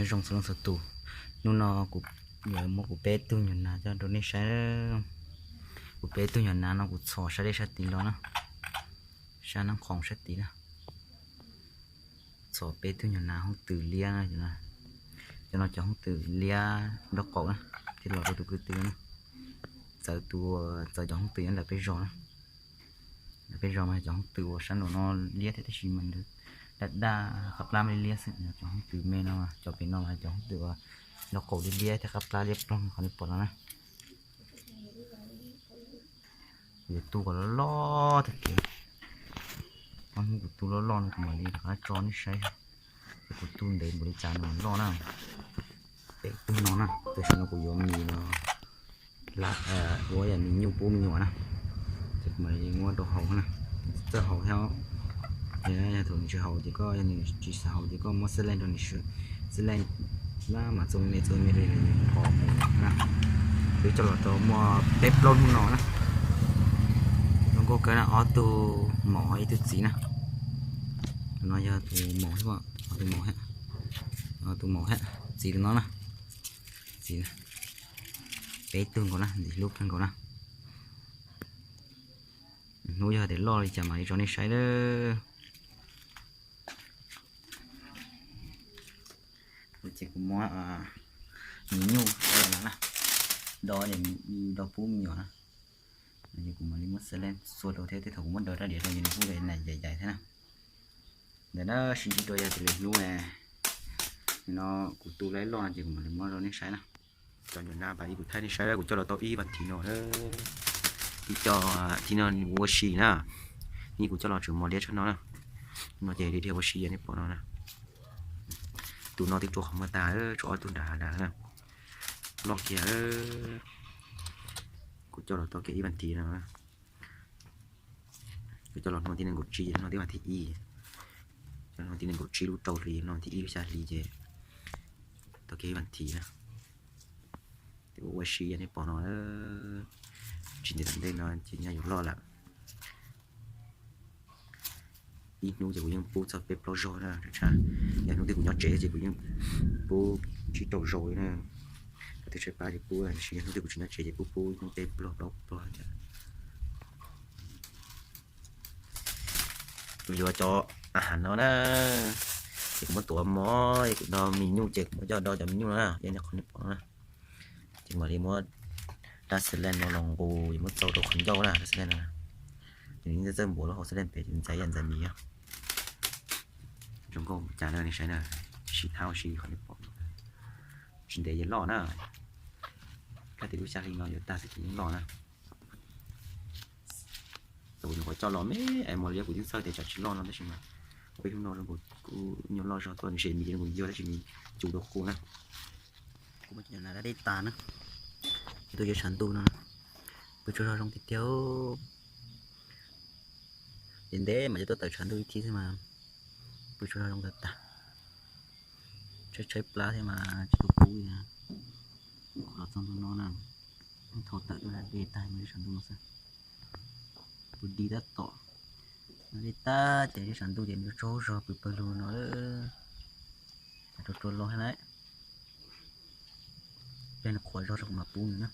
Zoo txhua leej txhua tus, hnub no kuv yuav muab kuv peb tug nyuag nas coj rau nej saib. Kuv peb tug nyuag nas no kuv txhom sab dej sab tid los na, sab nab qhoos sab tid na. Txhom peb tug nyuag nas hooj twm liab na. Cov no cov hooj twm liab nraub qaum na, thiaj los rau tus kwv tw na. Txawv tus, txawv cov hooj twm nyob ntawm peb zos na. Ntawm peb zos mas cov hooj twm uas sab nraum no liab thiab tab sis mas daj daj, qab plab me liab xwb. Cov hooj twm me no, cov pem no mas cov hooj twm uas nraub qaum liab liab thiab qab plab liab ploog qhov nej pom no na. Kuv yuav tu kom loj loj tag kev. Ob hnub kuv tu loj loj no kuv mam li rov qab tso nej saib. Ces kuv tu ntev npaum li cas no loj na. Peb tug no na, tam sim no kuv yuav mis no, ua yam mis nyuj pub me nyuam na. Ces kuv mam li muab rau haus na, txawj haus thiab. Yog thaum nws tsis haus ces koj, yog nws tsis xav haus ces koj muab xab leej rau nws, xab leej lab mas txoo me txoo me rau nws qos mus na. Twb coj los tau muaj peb plaub hnub no na. Zoo nkauj kawg na, ob tug maum ib tug txiv na. Tus no yog tus maum thiab, ob tug maum thiab, ob tug maum thiab, txiv tus no na. Txiv, peb tug nkaus na, ntxim hlub kawg nkaus na. Hnub yog tias loj li cas mam li tso nej saib lawm. Ces kuv muab mis nyuj no na, do, do pub me nyuam na. Ces kuv mam li muab xab leej txua rau thiab, tej thaum kuv muab daws rab diav rau ces nws kuj nais yais yais thiab na. Ntawm na, sib ntsib dua yog tias lwm hnub no kuv tu loj loj no ces kuv mam li muab rau nej saib na. Cov nyuam nas pas ib kuv thaij nej saib, kuv coj los tau ib vas thiv no, ib co thiv no ua si na. Ib kuv coj los tseem mos liab tshaj no na. No ces dhia dhia ua si nej pom no na. Tus no twb rua qhov muag tas, tshuav ob tug nrad nrad na. Loj kiag. Kuv coj los tau kiag ib vas thiv no. Kuv coj los hnub tim nees nkaum tsib, hnub tim vas thiv ib, hnub tim nees nkaum tsib lub rau hli, hnub tim ib lub xya hli ces tau kiag ib vas thiv na. Ces ua ua si nej pom no, tsis ntev tom ntej no ces nyaj yuav loj lawm. Ib hnub ces kuv yeej pub txog peb plaub zaug na. Yog hnub twg kuv nyob tsev ces kuv yeej pub tsib rau zaus li na. Cov twg tshaib plab ces pub, tiam sis yog hnub twg kuv tsis nyob tsev ces pub pub ib hnub peb pluag plaub pluag thiab. Kuv yuav cov a has no na, ces kuv muab tuav mov, kuv do mis nyuj ces kuv muab coj do cov mis nyuj no na, yog qhov nej pom no na. Ces mam li muab rab xab leej no los nqus, ces muab txau rau qhov ncauj na, rab xab leej no. Ces nws txawj npuav lub hau xab leej pem ces ntxais yam ntxais mis. Zoo nkauj cas na, nej saib na, sib thab ua si qhov nej pom. Tsis ntev yuav loj na, kab tias lub xya hli no yuav tag xwb ces yeej loj na. Thaum kuv nyuam qhuav coj los me es mos liab kuv yeej txhawj tias tsam tsis loj no tab sis mas peb hnub no kuv kuj nyuam loj zog tuaj, nws sem mis ces kuv yuag tab sis nws cus rau kuv na. Kuv muab cov nyuam nas dab dej tas na, tuaj yuav tshav ntuj no, pw tsaug zog zoo tiag tiag. Ntev ntev mas coj tuaj tawm tshav ntuj ib thib xwb mas pw tsaug zog zoo tag tag. Tshaib tshaib plab thiab mas tsis tau pub li. Los txog ntua no na, thau tawm tuaj dej tag mas tshav ntuj no xwb. Pw dib tab tom, dej tag ces tshav ntuj ces nws tsaug zog pw pawg lug no. Rau rua los thiab na, peb qhuav zog rau kuv mam pub nws na.